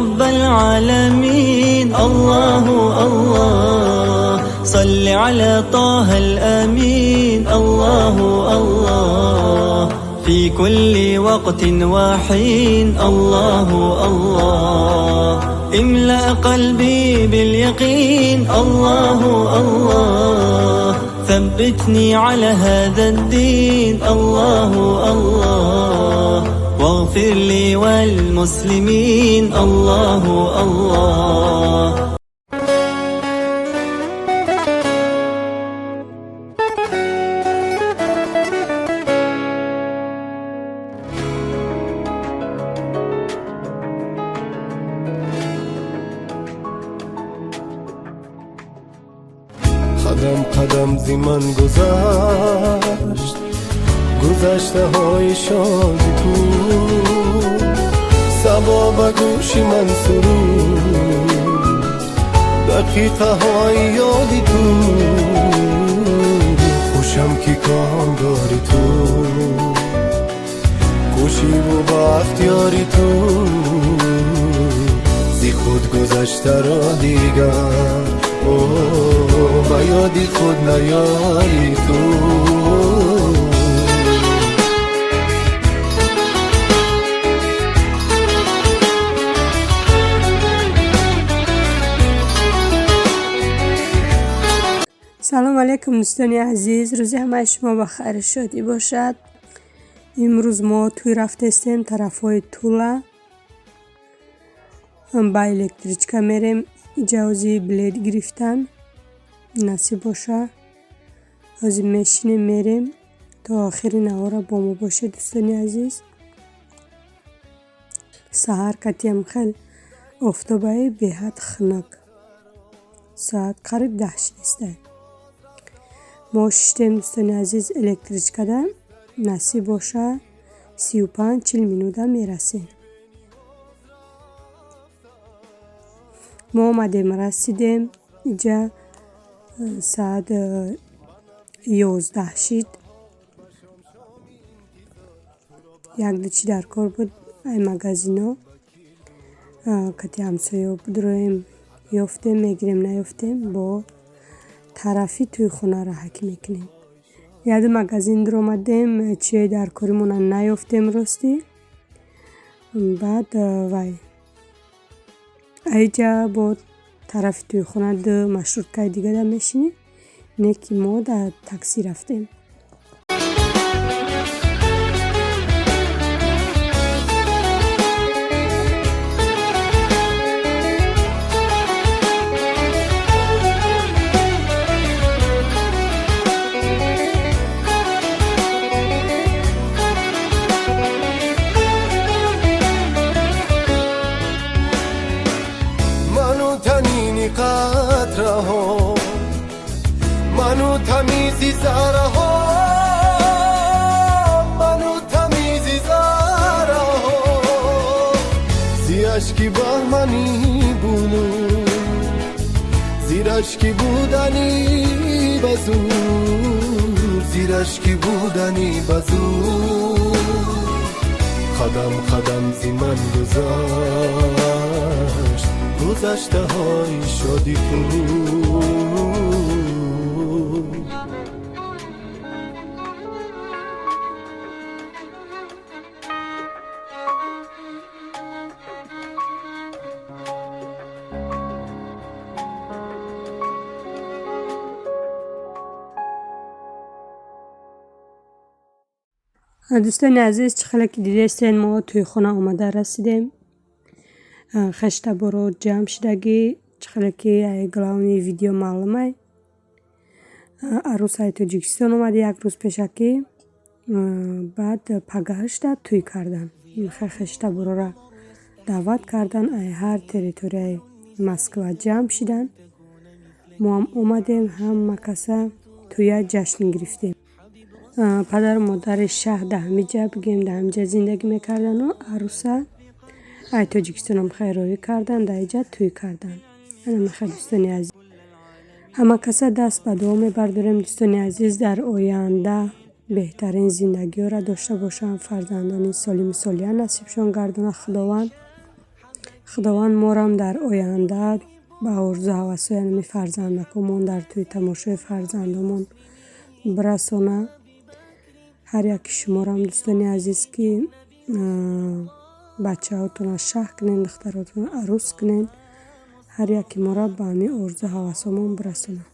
رب العالمين. الله الله صل على طه الأمين. الله الله في كل وقت وحين. الله الله املأ قلبي باليقين. الله الله ثبتني على هذا الدين. الله الله واغفر لي والمسلمين. الله الله. قدم قدم زی من گذشت، گذشته های شادی تو، صبا به گوشی من سرود، دقیقه های یادی تو. خوشم که کام داری تو، خوشی و با اختیاری تو. زی خود گذشته را دیگر او به یادی خود نیاری تو. Салом алейкум, дӯстони азиз, рӯзи ҳамаи шумо ба хайру шодӣ бошад. Имрӯз мо тӯй рафтестем тарафҳои Тула, ба электричка мерем. Иҷози билет гирифтан насиб боша, ҳозир мешинем, мерем. То охири навора бо мо бошед, дӯстони азиз. Саҳар катиам хел офтобаи беҳад хунук, соат қариб 10 шидистай. Мо шиштем, дӯстони азиз, электричкада. Насиб боша, 35-40 минута мерасем. Мо омадем, расидем иҷа, соат 11 шид. Якду чӣ дар кор буд ай магазино, кати ҳамсояҳо бидроем, ёфтем, мегирем, наёфтем, бо тарафи тӯйхона раҳакӣ мекунем. Яду магазин дуромадем, чиёи дар коримона наёфтем, ростӣ. Баъд вай аиҷа бо тарафи тӯйхона ду маршруткаи дигара мешинем, не ки мо дар таксӣ рафтем. منو تنینی قطره ها، منو تمیزی ذره ها، منو تمیزی ذره ها. زی اشکی بهمنی بونو، زیر اشکی بودنی بزور، زیر اشکی بودنی بزور. قدم قدم زی من گذشت، گذشته های شادی تو. Дӯстони азиз, чӣ хеле ки дидестен, мо тӯйхона омада расидем. Хештаборо ҷамъ шидагӣ, чӣ хеле ки главный видео маълумай. Арӯсаи Тоҷикистон омад як рӯз пешакӣ, баъд пагаҳашда тӯй кардан. Хештаборора даъват кардан, ай ҳар территорияи Москва ҷамъ шидан. Мо ҳам омадем, ҳама каса тӯя ҷашн гирифтем. Падару модари шаҳ дар ҳамиҷа, бигӯем, дар ҳамиҷа зиндагӣ мекардану арӯса ай Тоҷикистонам хайрроӣ кардан, дар иҷа тӯй кардан. Ана мехел, дӯстони азиз. Ҳама каса даст ба дуо мебардорем, дӯстони азиз, дар оянда беҳтарин зиндагиҳоро дошта бошанд, фарзандони солиму солиҳа насибшон гардонад Худованд. Худованд морам дар оянда ба орзу ҳавасҳои ҳамин фарзандакомон дар тӯи тамошои фарзандомон бирасона. Ҳар яки шуморам, дӯстони азиз, ки бачаҳотонро шаҳ кунен, духтаротонро арӯс кунен, ҳар яки моро ба ҳамин орзу ҳавасҳомон бирасонад.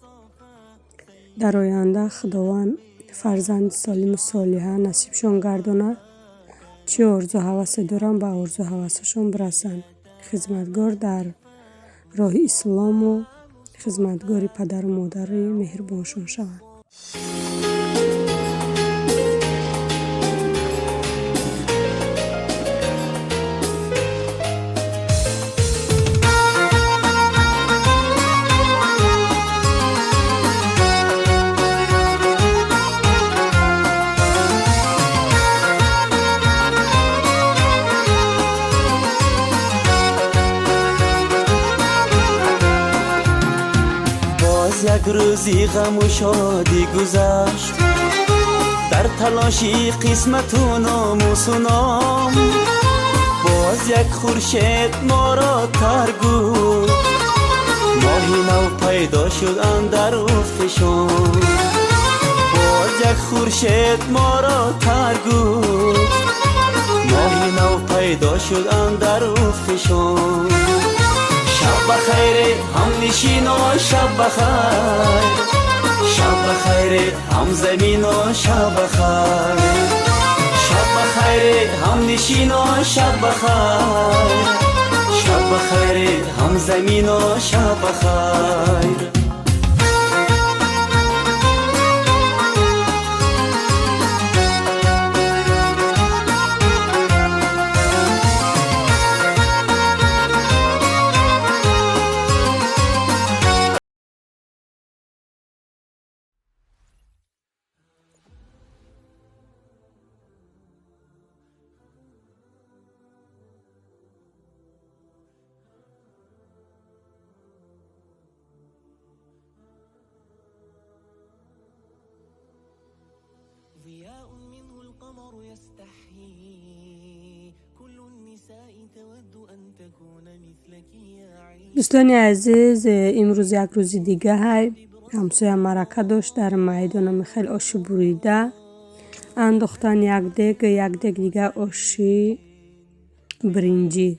Дар оянда Худованд фарзанди солиму солиҳа насибшон гардонад. Чӣ орзу ҳавасе доранд, ба орзу ҳавасҳошон бирасанд. Хизматгор дар роҳи ислому хизматгори падару модари меҳрубоншон шаванд. Як рӯзи ғаму шодӣ гузашт дар талоши қисмату номусу ном. Боз як хуршед моро тар гуфт, моҳи нав пайдо шуд андар уфқи шом. Боз як хуршед моро тар гуфт, моҳи нав пайдо шуд андар уфқи шом. Шаб бахайре ҳамнишино, шаб бахайр, шаб бахайре ҳамзамино, шаб бахайр, шаб бахайре ҳамнишино, шаб бахайр, шаб бахайре ҳамзамино, шаб бахайр. Дӯстони азиз, имрӯз як рӯзи дига ҳай. Ҳамсоя маърака дошт, дар майдонам хеле оши бурида андохтан, як дег, як дег дига оши биринҷӣ.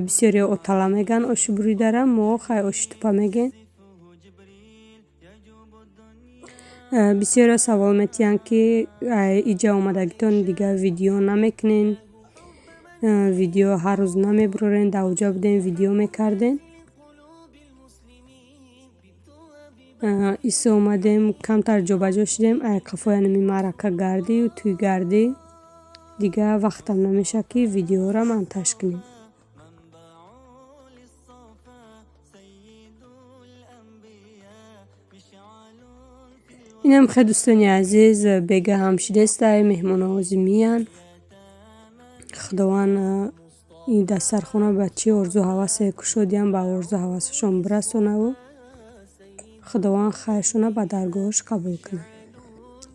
Бисёре отала меган оши буридара, мо хай оши тупа мегем. Бисёре савол метиҳанд, ки иҷа омадагитон дига видео намекунен, видео ҳар рӯз намебурорен, дар оҷа будем видео мекардем. Исо омадем, камтар ҷобаҷо шудем, ай қафои ҳамин маърака гардию тӯйгардӣ, дига вақтам намеша, ки видеоро монтаж кунем. Инам хел, дӯстони азиз, бега ҳам шидестай, меҳмоновозӣ миянд. Худованд ин дастархона ба чӣ орзу ҳавасе кушодиям, ба орзу ҳавасашон бирасонаву Худованд хайршона ба даргоҳаш қабул кунад.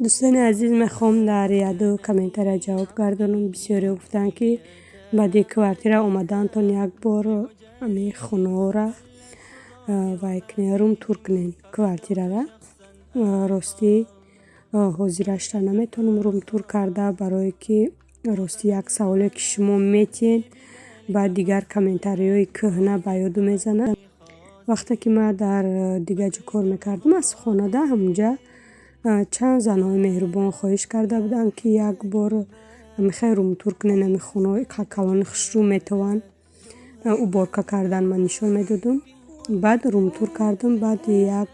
Дӯстони азиз, мехоҳам дар яду комментария ҷавоб гардонам. Бисёриҳо гуфтанд, ки баъди квартира омадаантон як бор ҳамин хонаҳоро вай кунед, рум-тур кунед квартирара. Ростӣ, ҳозирашра наметавонам рум-тур карда, барое ки ростӣ як саволе, ки шумо метиҳед, баъд дигар комментариҳои кӯҳна ба ёду мезанад. Вақте ки ман дар дигар ҷо кор мекардам, аз хонада ҳамунҷа чанд занҳои меҳрубон хоҳиш карда буданд, ки як бор мехоҳем рум-тур кунед ҳамин хонаҳои калони хушрӯ метавонанд уборка кардан, ман нишон медодам. Баъд рум-тур кардам, баъд як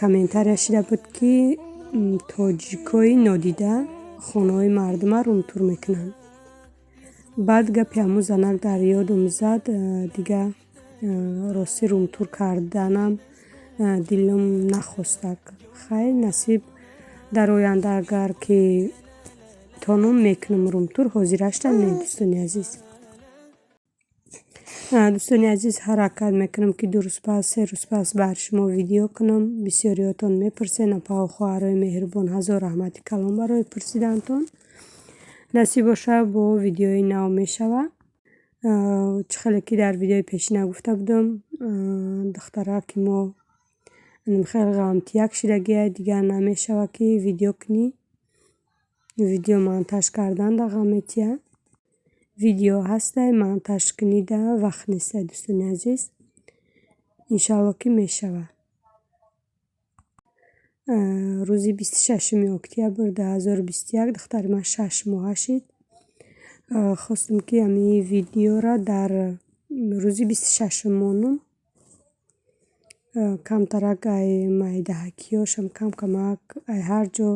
комментария шида буд, ки тоҷикои нодида хонаҳои мардума рум-тур мекунанд. Баъд гапи ҳамун занак дар ёдам зад, дига ростӣ рум-тур карданам дилам нахостак. Хайр, насиб, дар оянда агар ки тонам, мекунам рум-тур, ҳозирашта не, дӯстони азиз. Дӯстони азиз, ҳаракат мекунам, ки 2 рӯз пас, 3 рӯз пас бар шумо видео кунам. Бисёриҳотон мепурсед, апаву хоҳарои меҳрубон, ҳазор раҳмати калон барои пурсидаантон. Насиб боша, бо видеои нав мешавад. Чӣ хеле ки дар видеои пешина гуфта будам, духтараки мо хеле ғамтияк шидагиай, дигар намешавад ки видео кунӣ. Видео монтаж кардан да ғам метиҳад. Видео ҳастай, монтаж кунида вақт нестай, дӯстони азиз. Иншалло, ки мешавад. Рӯзи 26-уми октябр 2021 духтари ман 6 моҳа шид. Хостам, ки ҳамин видеора дар рӯзи 26-ум монам. Камтарак ай майдаҳакиёшам, кам камак ай ҳар ҷо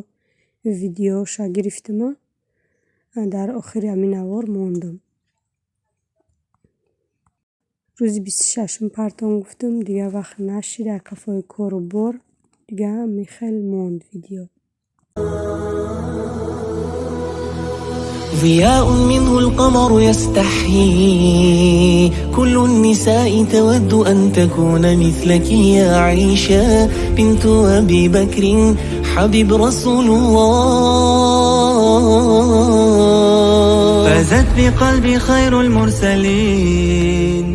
видеоша гирифтаму дар охири ҳамин навор мондам. Рӯзи 26-ум партом гуфтам, дигар вақт нашид, ай қафои кору бор дигар ҳамин хел монд видео. ضياء منه القمر يستحيي، كل النساء تود أن تكون مثلك يا عائشة بنت أبي بكر حبيب رسول الله. فازت بقلبي خير المرسلين،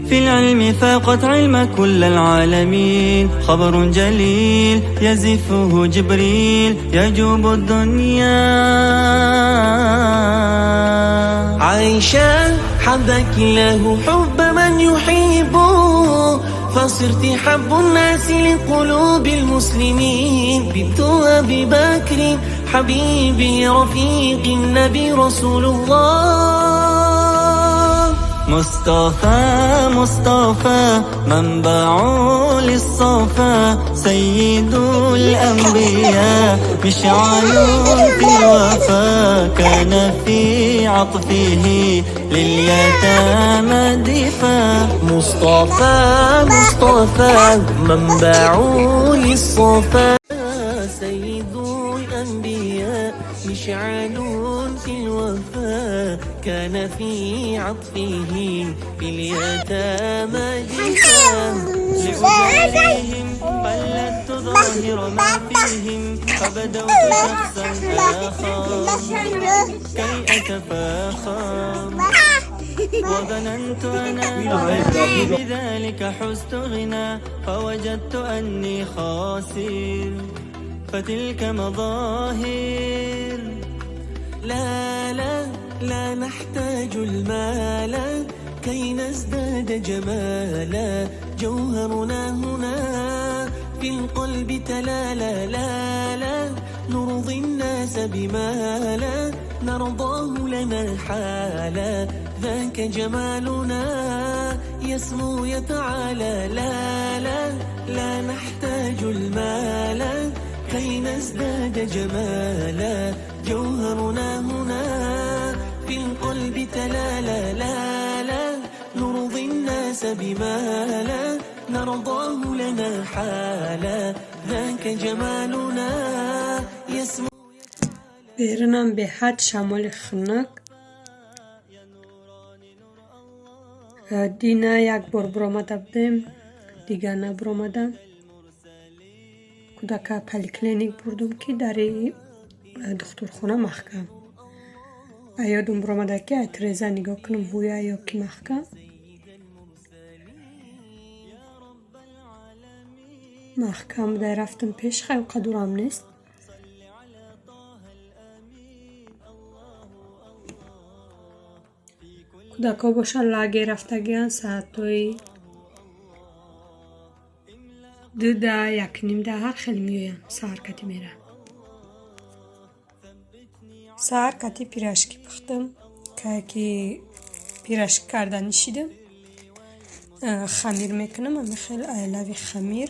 في العلم فاقت علم كل العالمين، خبر جليل يزفه جبريل يجوب الدنيا. عائشة حبك الله حب من يحب، فصرت حب الناس لقلوب المسلمين، بنت أبي بكر حبيبي رفيق النبي رسول الله. مصطفى مصطفى منبع للصفا، سيد الأنبياء مشعل في الوفا، كان في عطفه لليتامى دفا. مصطفى مصطفى منبع للصفا، سيد الأنبياء مشعل في الوفا، كان في عطفه لليتامى دفا. لأجاريهم قلدت ظاهر ما فيهم، فبدوت شخصا آخر كي أتفاخر، وظننت أنا أني بذلك حزت غنى، فوجدت أني خاسر، فتلك مظاهر. لا لا لا نحتاج المال كي نزداد جمالا، جوهرنا هنا في القلب تلالا. لا لا نرضي الناس بما لا نرضاه لنا حالا، ذاك جمالنا يسمو يتعالى. لا لا لا نحتاج المال كي نزداد جمالا، جوهرنا هنا في القلب تلالا. لا لا نرضي الناس بما لا نرضاه لنا حالا، ذاك جمالنا يسمو. Берунам беҳад шамоли хунук. Дина як бор биромада будем, дигар набиромадам. Кӯдака поликлиник бурдум, ки дари духтурхона маҳкам. А ёдум биромада, ки ай тиреза нигоҳ кунам, ҳуя ё ки маҳкам. Маҳкам буда, рафтам пеш, хай қадурам нест. Кӯдакҳо бошад, лагер рафтагианд, соатҳои 2-да, 1:30-да ҳар хел меоянд, саҳар катӣ мераванд. Саҳар катӣ пирожки пухтам. Кае ки пирожки карда нишидам, хамир мекунам, ами хел айлави хамир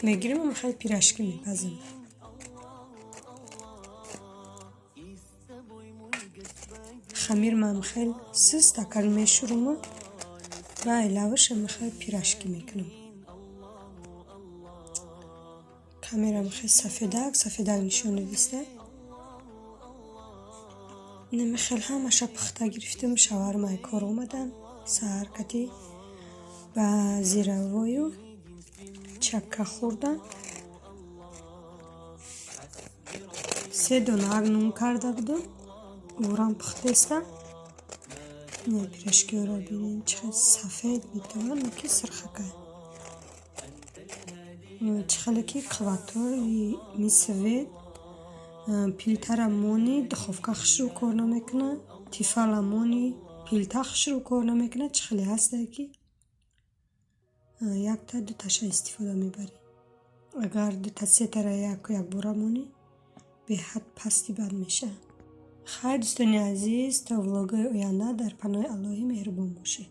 мегирам, ами хел пирожки мепазам. Хамир ман хел систакар мешӯруму ва айлаваш ами хел пирожки мекунам. Камерам хел сафедак сафедак нишон додиста. Инами хел ҳамаша пухта гирифтам, шавҳарам ай кор омадан. Саҳар катӣ ба зиравою чакка хӯрдан. Се донаак нун карда будам, урам пухтестам. Пирожкиҳоро бинед, чӣ хел сафед метавонад, ки сирхакай. Чӣ хеле ки қувватҳои мисвет плитара монӣ, духовка хушрӯ кор намекунад, Тефала монӣ, плита хушрӯ кор намекунад. Чӣ хеле ҳастае, ки якта дуташа истифода мебарӣ. Агар дута сетара яку якбора монӣ, беҳад пасти бад мешавад. Хайр, дӯстони азиз, то влогҳои оянда дар паноҳи Аллоҳи меҳрубон бошед.